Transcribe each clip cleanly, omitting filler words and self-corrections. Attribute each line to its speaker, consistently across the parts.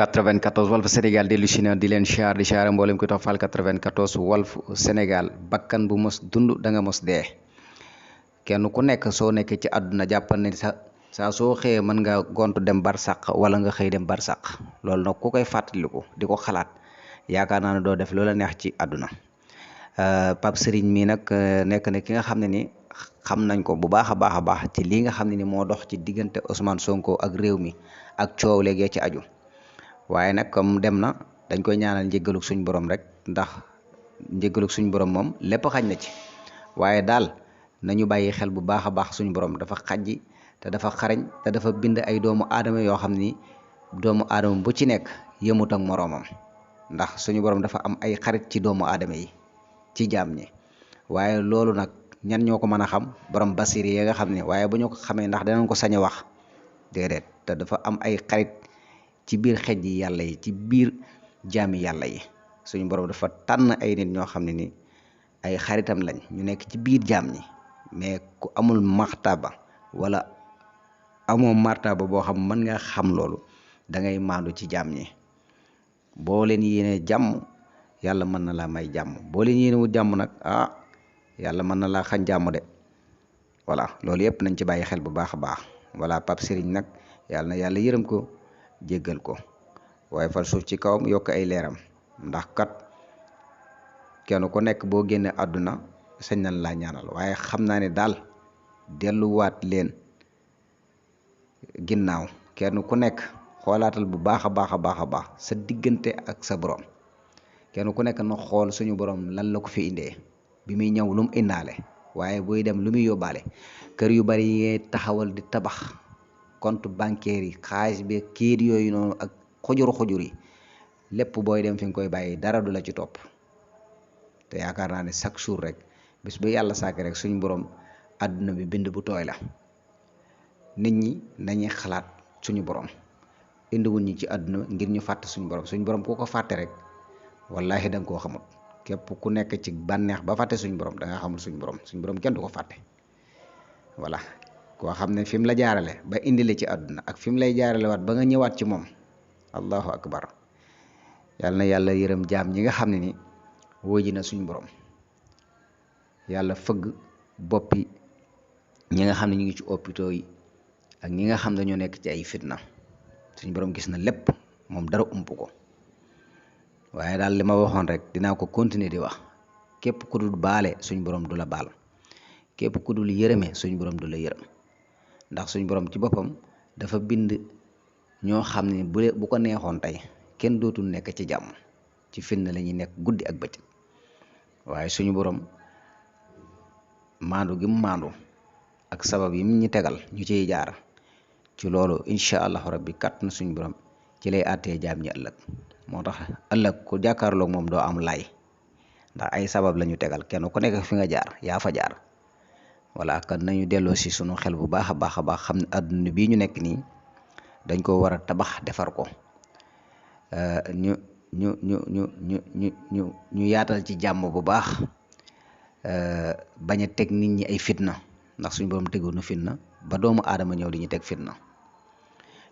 Speaker 1: 94 Walf Sénégal dellu si na di leen siyaar di siyaare mboolem ko toppal 94 Walf Sénégal bakkan bu mos dund da nga mos dee kenn ku nekk soo nekkee ci àdduna jàppal ne saa soo xëyee mën nga gontu dem barsàq wala nga xëy dem barsàq loolu nag ku koy fàttaliku di ko xalaat yaakaar naa ne doo def loola neex ci àdduna Pape Serigne mii nag nekk na ki nga xam ne ni xam nañ ko bu baax a baax ci lii nga xam ne ni moo dox ci diggante Ousmane Sonko ak réew mi ak coow léegi ci aju waaye nag comme dem na dañ koy ñaanal njëggaluk suñ borom rek ndax njëggaluk suñ borom moom lépp xaj na ci waaye daal nañu bàyyi xel bu baax a baax suñu borom dafa xajji te dafa xarañ te dafa bind ay doomu aadama yoo xam ni doomu aadama bu ci nekk yëmut ak moroomam ndax suñu borom dafa am ay xarit ci doomu aadama yi ci jaam ñi waaye loolu nag ñan ñoo ko mën a xam borom basir yi nga xam ne waaye bu ñu ko xamee ndax danañ ko sañ a wax déedéet te dafa am ay xarit ci biir xej yi yàlla yi ci biir jaami yàlla yi suñu borom dafa tànn ay nit ñoo xam ne ni ay xaritam lañ ñu nekk ci biir jaam ñi mais ku amul martaba wala amoo martaba boo xam mën nga xam loolu da ngay maandu ci jaam ñi boo leen yéene jàmm yàlla mën na laa may jàmm boo leen yéene wu jàmm nag yàlla mën na laa xañ jàmm de voilà loolu yëpp nañ ci bàyyi xel bu baax a baax voilà Pape Serigne nag yàlla na yàlla yërëm ko jéggal ko waaye fal suuf ci kawam yokk ay leeram ndax kat kenn ku nekk boo génnee àdduna sañ nañ laa ñaanal waaye xam naa ne daal delluwaat leen ginnaaw kenn ku nekk xoolaatal bu baax a baax sa diggante ak sa borom kenn ku nekk na xool suñu borom lan la ko fi indee bi muy ñëw lu mu indaale waaye buy dem lu muy yóbbaale kër yu bari yi taxawal di tabax compte bancaire yi xaalis bi kiit yooyu noonu ak xujur yi lépp booy dem fi nga koy bàyyi dara du la ci topp te yaakaar naa ne chaque jour rek bis bu yàlla sàkk rek suñu borom àdduna bi bind bu tooy la nit ñi nañuy xalaat suñu borom indiwuñ ñi ci àdduna ngir ñu fàtte suñu borom ku ko fàtte rek wallahi da nga koo xamut képp ku nekk ci bànneex ba fàtte suñu borom da nga xamul suñu borom kenn du ko fàtte voilà koo xam ne fi mu la jaarale ba indi la ci àdduna ak fi mu lay jaarale waat ba nga ñëwaat ci moom allahu akbar yàlla na yàlla yërëm jaam ñi nga xam ne ni wóoji na suñu borom yàlla fëgg boppi ñi nga xam ne ñu ngi ci hôpitaux yi ak ñi nga xam ne ñoo nekk ci ay fitna suñu borom gis na lépp moom dara ump ko waaye daal li ma waxoon rek dinaa ko continuer di wax képp ku dul baale suñu borom du la baal képp ku dul yërëme suñu borom du la yërëm ndax suñu borom ci boppam dafa bind ñoo xam ne bu ko neexoon tey kenn dootul nekk ci jàmm ci fitna la ñuy nekk guddi ak bëccëg waaye suñu borom maandu gi mu maandu ak sabab yi mu ñu tegal ñu ciy jaar ci loolu incha allahu rabbi kat na suñu borom ci lay àttee jaam ñi ëllëg moo tax ëllëg ku jàkkaarloog moom doo am lay ndax ay sabab la ñu tegal kenn ku nekk fi nga jaar yaa fa jaar voilà kan nañu delloo si sunu xel bu baax a baax xam ne àdduna bii ñu nekk nii dañ ko war a tabax defar ko ñu yaatal ci jàmm bu baax bañ a teg nit ñi ay fitna ndax suñu borom tegoon na fitna ba doomu aadama ñëw di ñu teg fitna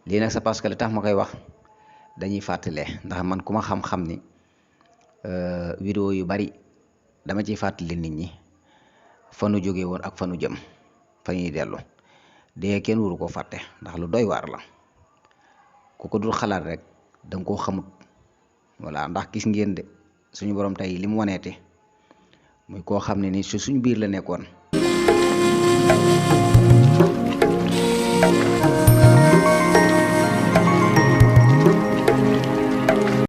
Speaker 1: lii nag c'est parce que li tax ma koy wax dañuy fàttale ndax man ku ma xam-xam ni vidéo yu bari dama ciy fàttali nit ñi fa nu jóge woon ak fa nu jëm fa ñuy dellu dee kenn waru ko fàtte ndax lu doy waar la ku ko dul xalaat rek danga koo xamut voilà ndax gis ngeen de suñu borom tey li mu waneete muy koo xam ne ni su suñu biir la nekkoon